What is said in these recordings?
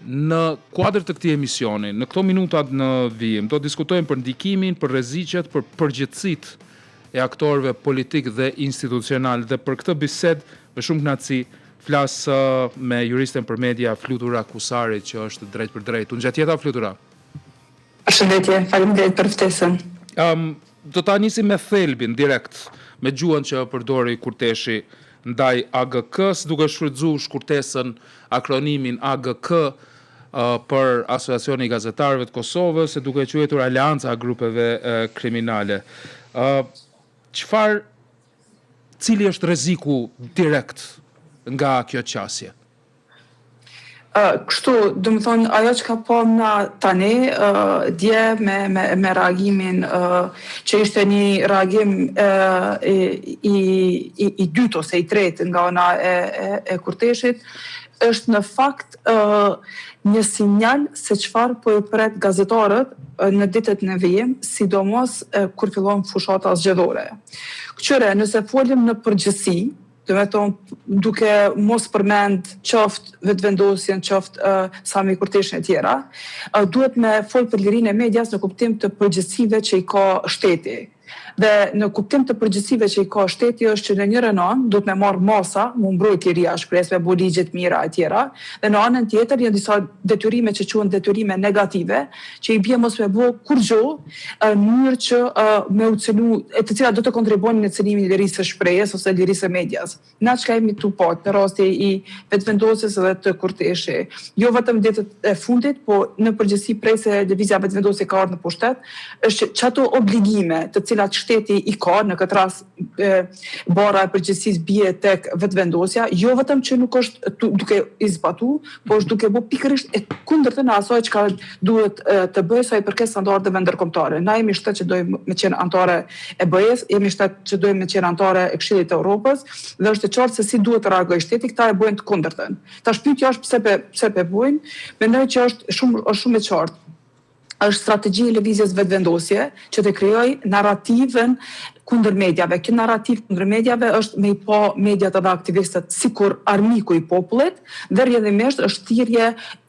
Në kuadër të këtij emisioni, në këto minuta në vijim, do të diskutojmë për ndikimin, për rreziqet, për përgjegjësitë e aktorëve politikë dhe institucionalë dhe për këtë bisedë me shumë kënaqësi flas me juristen për media Flutura Kusari që është drejtpërdrejt. Tungjatjeta Flutura. Përshëndetje, faleminderit për ftesën. Um, do ta nisim me thelbin direkt, me gjuhën që përdori Kurteshi ndaj AGK-së, duke shfrytëzuar shkurtesën, akronimin AGK për Asociacioni i Gazetarëve të Kosovës e duke e quajtur Aleanca e Grupeve Kriminale. Çfarë cili është rreziku direkt nga kjo qasje? Kështu, domethonë, ajo çka pamë na tani, dje me, me, me reagimin, që ishte një reagim i, i, i dytë ose i tretë nga ana e, e, e Kurteshit, është në fakt një sinjal se çfarë po i pret gazetarët në ditët në vijim, sidomos kur fillon fushata zgjedhore. Këqyre, nëse folim në përgjithësi, Domethonë, duke mos përmend qoftë Vetëvendosjen, qoftë uh, Sami Kurteshin e tjera, uh, duhet me fol për lirinë e medias në kuptim të përgjegjësive që i ka shteti. Dhe në kuptim të përgjegjësive që i ka shteti është që në njërën anë duhet me marrë masa, mu mbrojt liria e shprehjes, me bo ligje të mira e tjera, dhe në anën tjetër janë disa detyrime që quhen detyrime negative, që i bie mos me bo kurgjo në mënyrë që me u cenu, e të cilat do të kontribuonin në cenimin e lirisë së shprehjes ose lirisë së medias. Na çka jemi tu pa te rasti i Vetëvendosjes edhe te Kurteshi, jo vetëm ditët e fundit, po në përgjithësi prej se Lëvizja Vetëvendosje ka ardhur në pushtet, është që qato obligime të cilat shteti i ka, në këtë rast barra e përgjegjësisë bie tek Vetëvendosja, jo vetëm që nuk është duke i zbatu, po është duke bo pikërisht e kundërtën e asaj çka duhet të bëjë sa i përket standardeve ndërkombëtare. Na jemi shtet që dojmë me qenë anëtare e BE-së, jemi shtet që dojmë me qenë anëtare e Këshillit të Evropës dhe është e qartë se si duhet të reagojë shteti, këta e bojnë të kundërtën. Tash pyetja është pse pe pse pe bojnë? Mendoj që është shumë është shumë e qartë është strategji e Lëvizjes Vetëvendosje që të krijojë narrativën kundër mediave. Kjo narrativë kundër mediave është me i pa mediat edhe aktivistët sikur armiku i popullit dhe rrjedhimisht është thirrje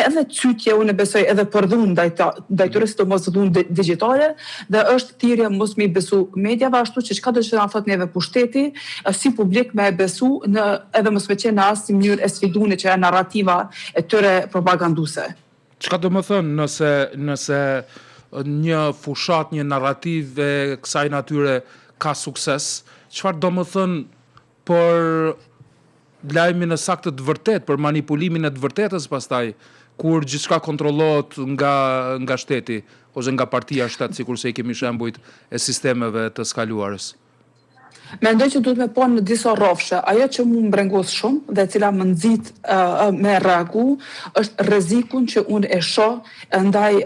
edhe cytje, unë besoj edhe për dhunë ndaj ta, ndaj tyre, sidomos dhunë digjitale dhe është thirrje mos me i besu mediave ashtu që çka do që na thot neve pushteti si publik me e besu në edhe mos me qenë në asnjë mënyrë e sfidune që janë narrativa e tyre propaganduese. Çka do me thënë nëse, nëse një fushatë, një narrativë e kësaj natyre ka sukses, çfarë do me thënë për lajmin e saktë të vërtetë, për manipulimin e të vërtetës pastaj, kur gjithçka kontrollohet nga nga shteti ose nga partia shtet, sikurse i kemi shembujt e sistemeve të së kaluarës. Mendoj që duhet me pa në disa rrafshe. Ajo që mu më brengos shumë dhe e cila më nxit me reagu është rrezikun që unë e shoh ndaj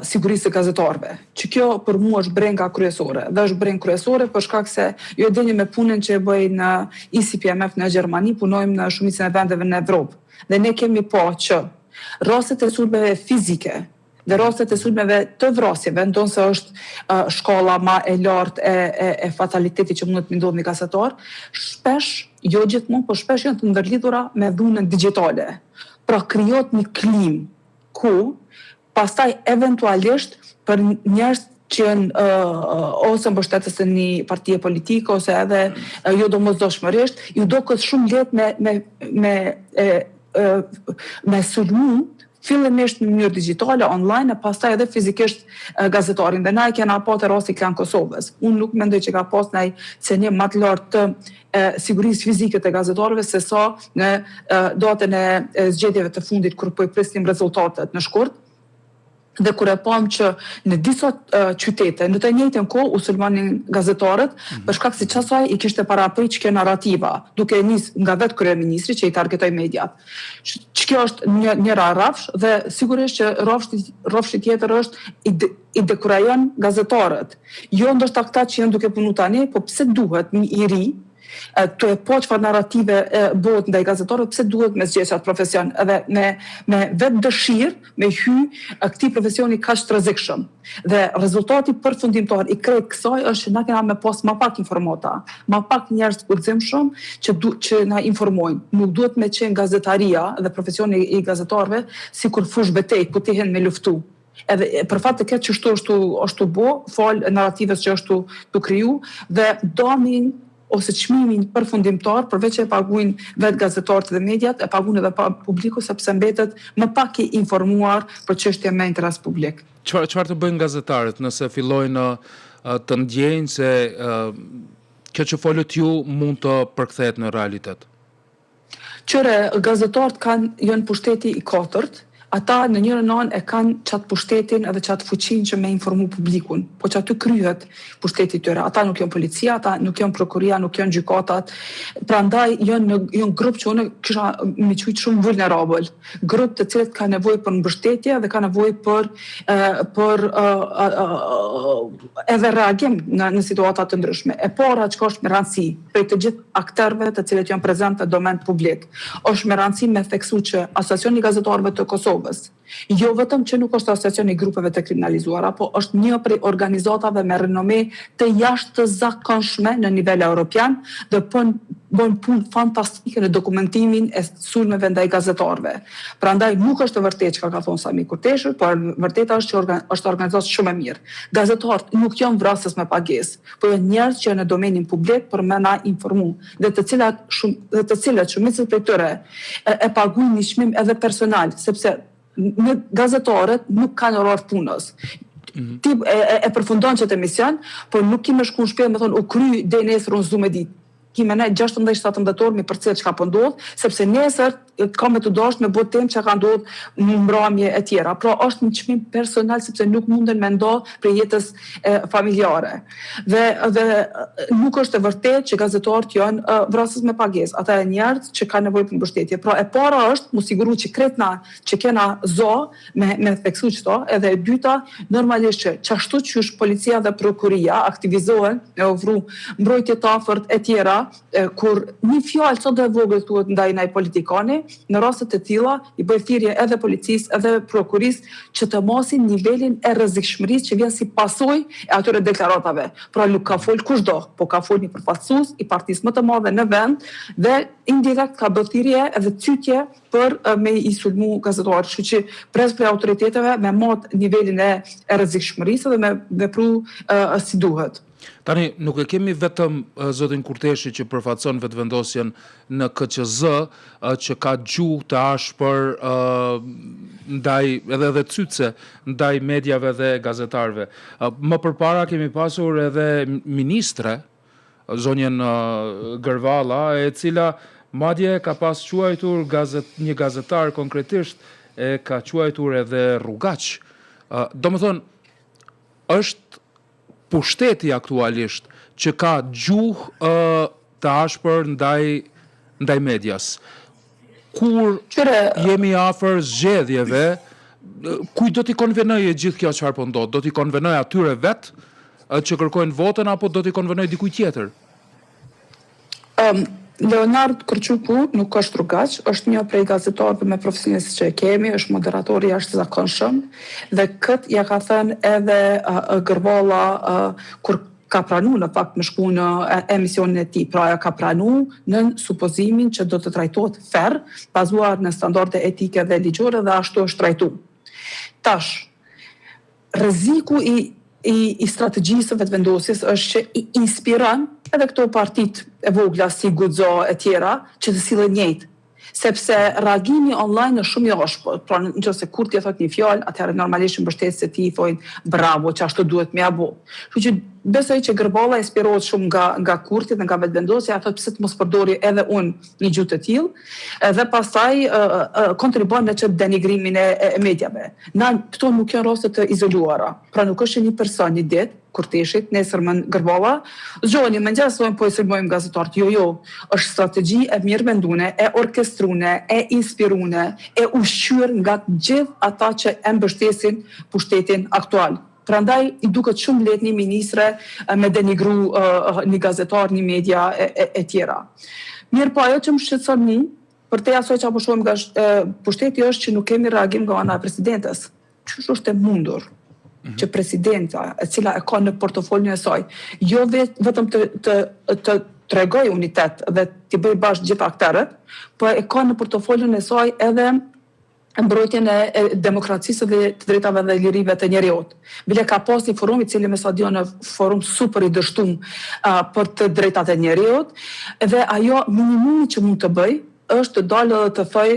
sigurisë së gazetarëve. Që kjo për mua është brenga kryesore dhe është brengë kryesore për shkak se ju e dini me punën që e bëj në ICPMF në Gjermani, punojmë në shumicën e vendeve në Evropë dhe ne kemi pa që rastet e sulmeve fizike Dhe rastet e sulmeve të vrasjeve, ndonëse është shkalla ma e lartë e, e, e fatalitetit që mundet me ndodhë një gazetar, shpesh, jo gjithmonë, po shpesh janë të ndërlidhura me dhunën digjitale. Pra krijohet një klimë ku pastaj eventualisht për njerëz që janë uh, ose mbështetës të një partie politike ose edhe uh, jo domosdoshmërisht, ju doket shumë lehtë me me me e, e, me sulmu fillimisht në mënyrë digjitale, online, e pastaj edhe fizikisht gazetarin. Dhe na e kena pa te rasti Klan Kosovës. Unë nuk mendoj që ka pas naj cenim ma të lartë të e, sigurisë fizike të gazetarëve se sa në e, datën e, e zgjedhjeve të fundit kur po i prisnim rezultatet në shkurt dhe kur e pamë që në disa qytete në të njëjtën kohë u sulmonin gazetarët mm -hmm. për shkak se qasaj i kishte parapri që kjo narrativa, duke e nis nga vetë kryeministri që i targetoi mediat. Që kjo është një njëra rrafsh dhe sigurisht që rrafshi rrafshi tjetër është i de, i dekurajon gazetarët. Jo ndoshta këta që janë duke punu tani, po pse duhet një i ri Tu e pa çfarë narrative bëhet ndaj gazetarëve, pse duhet me zgjedh qat profesion edhe me me vetëdëshirë me hy këtij profesioni kaq të rrezikshëm. Dhe rezultati përfundimtar i krejt kësaj është që na kena me pas ma pak informata, ma pak njerëz të guximshëm që du, që na informojnë. Nuk duhet me qenë gazetaria dhe profesioni i gazetarëve sikur fushëbetejë ku ti hin me luftu. Edhe për fat të keq qështu është është tu bo, falë narrativës që është tu, tu kriju dhe damin ose çmimin përfundimtar përveç që e paguajnë vetë gazetarët dhe mediat, e paguan edhe publiku sepse mbetet më pak i informuar për çështje me interes publik. Çfarë çfarë të bëjnë gazetarët nëse fillojnë të ndjejnë se kjo që folët ju mund të përkthehet në realitet? Qyre, gazetarët kanë janë pushteti i katërt, ata në njërën anë e kanë qat pushtetin edhe qat fuqinë që me informu publikun, po qaty kryhet pushteti i tyre. Ata nuk janë policia, ata nuk janë prokuroria, nuk janë gjykatat. Prandaj janë në janë grup që unë kisha me qujt shumë vulnerabël, grup të cilët kanë nevojë për mbështetje dhe kanë nevojë për për edhe reagim në në situata të ndryshme. E para çka është me rëndësi, prej të gjithë akterëve të cilët janë prezent në domen publik. Është me rëndësi me theksu që Asociacioni i Gazetarëve të Kosovës, jo vetëm që nuk është asociacion i grupeve të kriminalizuara, po është një prej organizatave me renome të jashtëzakonshme në nivel europian dhe bën bën punë fantastike në dokumentimin e sulmeve ndaj gazetarëve. Prandaj nuk është e vërtetë çka ka thonë Sami Kurteshi, por e vërteta është që organ, është organizatë shumë e mirë. Gazetarët nuk janë vrasës me pagesë. po janë njerëz që janë në domenin publik për me na informu dhe të cilat shumë dhe të cilët shumicën prej tyre e, e paguajnë një çmim edhe personal, sepse në gazetarët nuk kanë orar të punës. Mm -hmm. Ti e, e, e përfundon qët emision, por nuk ki me shku në shtëpi me thonë u kry deri nesër unë s'du me ditë. Ki me nejt 16-17 orë me përcjell çka po ndodh, sepse nesër ka me t'u dasht me bo temë çka ka ndodh në mbrëmje e tjera. Pra është një çmim personal sepse nuk munden me nda prej jetës e, familjare. Dhe dhe nuk është e vërtetë që gazetarët janë vrasës me pagesë. Ata janë njerëz që kanë nevojë për mbështetje. Pra e para është mu siguru që krejt na që kena zo me me theksu qëto, edhe e dyta, normalisht që qashtu qysh policia dhe prokuroria aktivizohen me ofru mbrojtje të afërt e tjera, e, kur një fjalë sado e vogël thuhet ndaj naj politikani, në raste të tilla i bëj thirrje edhe policisë edhe prokurorisë që të masin nivelin e rrezikshmërisë që vjen si pasojë e atyre deklaratave. Pra nuk ka fol kushdo, po ka fol një përfaqësues i partisë më të madhe në vend dhe indirekt ka bërë thirrje edhe cytje për me i sulmu gazetarët, kështu që pres prej autoriteteve me mat nivelin e, e rrezikshmërisë dhe me vepru uh, si duhet. Tani, nuk e kemi vetëm zotin Kurteshi që përfaqëson vetëvendosjen në KQZ, që ka gjuhë të ashpër ndaj edhe edhe cytëse ndaj mediave dhe gazetarëve. Më përpara kemi pasur edhe ministre zonjën Gërvalla, e cila madje ka pas quajtur gazet, një gazetar konkretisht e ka quajtur edhe rrugaç. Domethënë, është pushteti aktualisht që ka gjuhë të ashpër ndaj ndaj medias. Kur jemi afër zgjedhjeve, kujt do t'i konvenojë e gjithë kjo çfarë po ndodh? Do t'i konvenojë atyre vetë që kërkojnë votën apo do t'i konvenojë dikujt tjetër? Um, Leonard Kërçuku nuk është rrugaç, është një prej gazetarëve me profesionistë që e kemi, është moderator i jashtëzakonshëm dhe këtë ja ka thënë edhe uh, Gërvalla uh, kur ka pranu në fakt me shku në emisionin e tij, pra ajo ka pranu nën supozimin që do të trajtohet fer, bazuar në standarde etike dhe ligjore dhe ashtu është trajtu. Tash, rreziku i i, i strategjisë së vetëvendosjes është që i inspiron edhe këto partitë e vogla si Guxo e tjera që të sillen njëjtë. Sepse reagimi online është shumë i ashpër, pra në qoftë se Kurti e thotë një fjalë, atëherë normalisht mbështetësit e tij thonë bravo, qashtu duhet me ja bo. Kështu që besoj që Gërvalla inspirohet shumë nga nga Kurti dhe nga Vetëvendosja, thotë pse të mos përdori edhe unë një gjuhë të tillë, dhe pastaj kontribuon në qët denigrimin e, e mediave. Na këto nuk janë raste të izoluara. Pra nuk është që një person një ditë Kurteshit, nesërmen Gërvalla, zgjohen një mëngjes thonë po i sulmojmë gazetarët. Jo, jo, është strategji e mirëmendune, e orkestrune, e inspirune, e ushqyer nga të gjithë ata që e mbështesin pushtetin aktual. Prandaj i duket shumë lehtë një ministre me denigru një gazetar, një media e, e, e tjera. Mirëpo ajo që më shqetëson mu, përtej asaj që po shohim nga pushteti është që nuk kemi reagim nga ana e presidentes. Qysh është e mundur mhm. që presidenta, e cila e ka në portofolin e saj, jo vetëm të, të, të tregoj unitet dhe t'i bëj bashkë gjithë akterët, po e ka në portofolin e saj edhe mbrojtjen e, e demokracisë dhe të drejtave dhe lirive të njeriut. Bile ka pas një forum i cili me sa di unë forum super i dështum uh, për të drejtat e njeriut dhe ajo minimumi që mund të bëj është të dalë dhe të thoj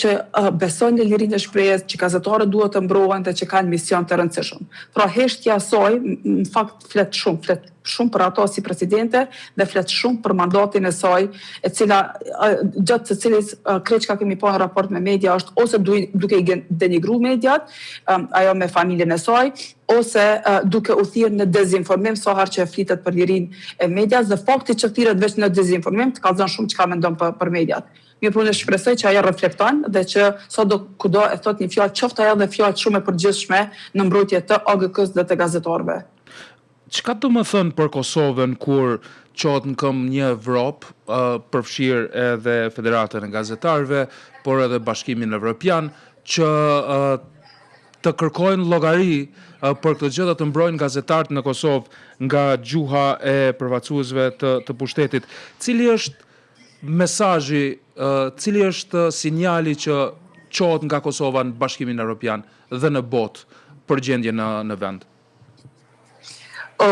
që uh, beson në lirinë e shprehjes, që gazetarët duhet të mbrohen dhe që kanë mision të rëndësishëm. Pra heshtja e saj në fakt flet shumë, flet shumë për ato si presidente dhe flet shumë për mandatin e saj, e cila gjatë të cilit krejt çka kemi pa në raport me media është ose duke i denigru mediat, ajo me familjen e saj, ose duke u thirrë në dezinformim sa herë që flitet për lirinë e medias dhe fakti që thirret veç në dezinformim të kallzon shumë çka mendon për, për mediat. Mirëpo unë shpresoj që ajo reflekton dhe që sado kudo e thot një fjalë, qoftë ajo dhe fjalë shumë e përgjithshme në mbrojtje të AGK-së dhe të gazetarëve. Çka do me thënë për Kosovën kur çohet në këmbë një Evropë, përfshirë edhe Federatën e Gazetarëve, por edhe Bashkimin Evropian, që të kërkojnë llogari për këtë gjë dhe të mbrojnë gazetarët në Kosovë nga gjuha e përfaqësuesve të, të pushtetit. Cili është mesazhi, cili është sinjali që çohet nga Kosova në Bashkimin Evropian dhe në botë për gjendjen në në vend?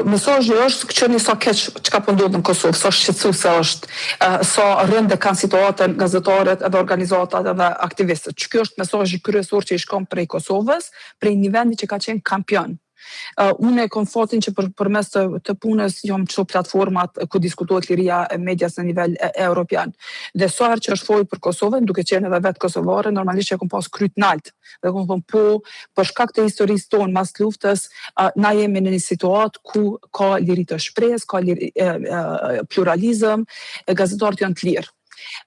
Mesazhi është kqyrni sa keq çka po ndodh në Kosovë, sa shqetësuese është, sa rëndë e kanë situatën gazetarët edhe organizatat edhe aktivistët. Që ky është mesazhi kryesor që i shkon prej Kosovës, prej një vendi që ka qenë kampion. Unë e kam fatin që për, përmes të, të punës jam në platformat ku diskutohet liria e medias në nivel e, europian. Dhe sa herë që është folur për Kosovën, duke qenë edhe vetë kosovare, normalisht që e kom pas kryt nalt. Dhe kom thonë po, për shkak të historisë tonë mas luftës, na jemi në një situatë ku ka liri të shprehjes, ka liri, e, e, pluralizëm, e gazetarët janë të lirë.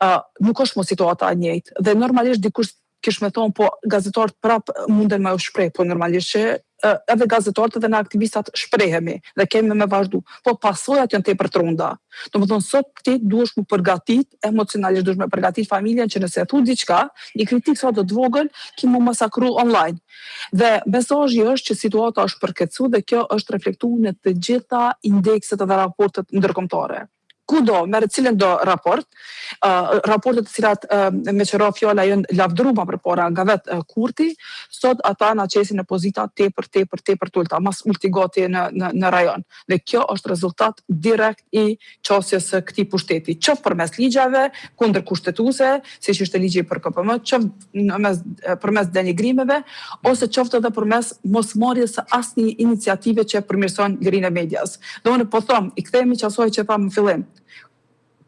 Uh, nuk është mo situata e njëjtë. Dhe normalisht dikush kish me thonë, po gazetarët prap munden me u shpreh, po normalisht që edhe gazetarët edhe na aktivistat shprehemi dhe kemi me vazhdu. Po pasojat janë tepër të rënda. Domethënë sot ti duhesh mu përgatit emocionalisht, duhesh me përgatit familjen që nëse thu diçka, një kritikë sado të vogël, ki mu masakru online. Dhe mesazhi është që situata është përkeqësu dhe kjo është reflektu në të gjitha indekset dhe raportet ndërkombëtare kudo, merre cilin do raport, uh, raportet të cilat uh, me që ra fjala janë lavdëru ma përpara nga vetë uh, Kurti, sot ata na qesin në pozita tepër, tepër, tepër t'ulta, ma s'ulti gati në, në, në rajon. Dhe kjo është rezultat direkt i qasjes së këtij pushteti, qoftë përmes ligjeve kundër kushtetuese, siç ishte ligji për KPM, qoftë në mes përmes denigrimeve ose qoftë edhe përmes mosmarrjes së asnjë iniciative që përmirëson lirinë e medias. Dhe unë po them, i kthehemi qasaj që thamë në fillim.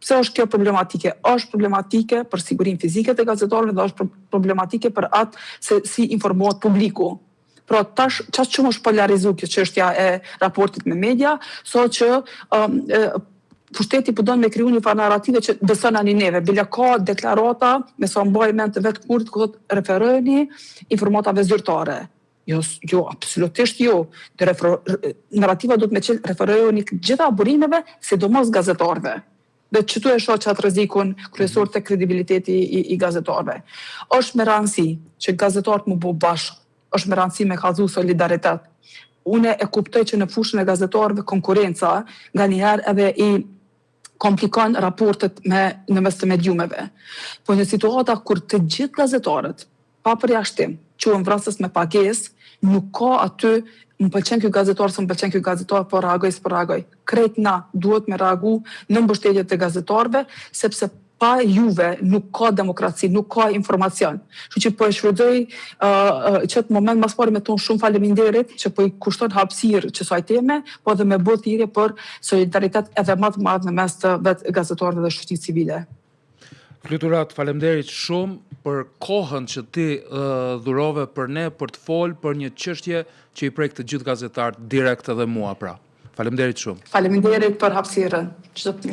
Pse është kjo problematike? Është problematike për sigurinë fizike të gazetarëve dhe është problematike për atë se si informohet publiku. Pra tash qaq shumë është polarizu kjo çështja e raportit me media, sa që um, e, pushteti po don me kriju një farë narrative që besonani neve. Bile ka deklarata, me sa mbaj mend të vetë Kurtit, ku thotë referojeni informatave zyrtare. Jo, jo, absolutisht jo. Të refero, narrativa do të me qenë referojeni gjitha burimeve, sidomos gazetarëve. Dhe që tu e shoh qatë rrezikun kryesor të kredibiliteti i, i gazetarëve. Është me rëndësi që gazetarët mu bo bashkë, është me rëndësi me kallzu solidaritet. Une e kuptoj që në fushën e gazetarëve konkurenca nga njëherë edhe i komplikon raportet me në mes të mediumeve. Po në situata kur të gjithë gazetarët, pa përjashtim, quhen vrasës me pagesë, nuk ka aty më pëlqen ky gazetar, s'më pëlqen ky gazetar, po reagoj, s'po reagoj. Krejt na duhet me reagu në mbështetje të gazetarëve, sepse pa juve nuk ka demokraci, nuk ka informacion. Kështu që po e shfrytëzoj uh, qëtë moment mas pari me thonë shumë faleminderit që po i kushton hapësirë qësaj teme, po edhe me bë thirrje për solidaritet edhe më të madh në mes të vetë gazetarëve dhe shoqërisë civile. Flutura, faleminderit shumë për kohën që ti uh, dhurove për ne për të folë për një çështje që i prek të gjithë gazetarët direkt edhe mua pra. Faleminderit shumë. Faleminderit për hapësirën. Çdo të mirë.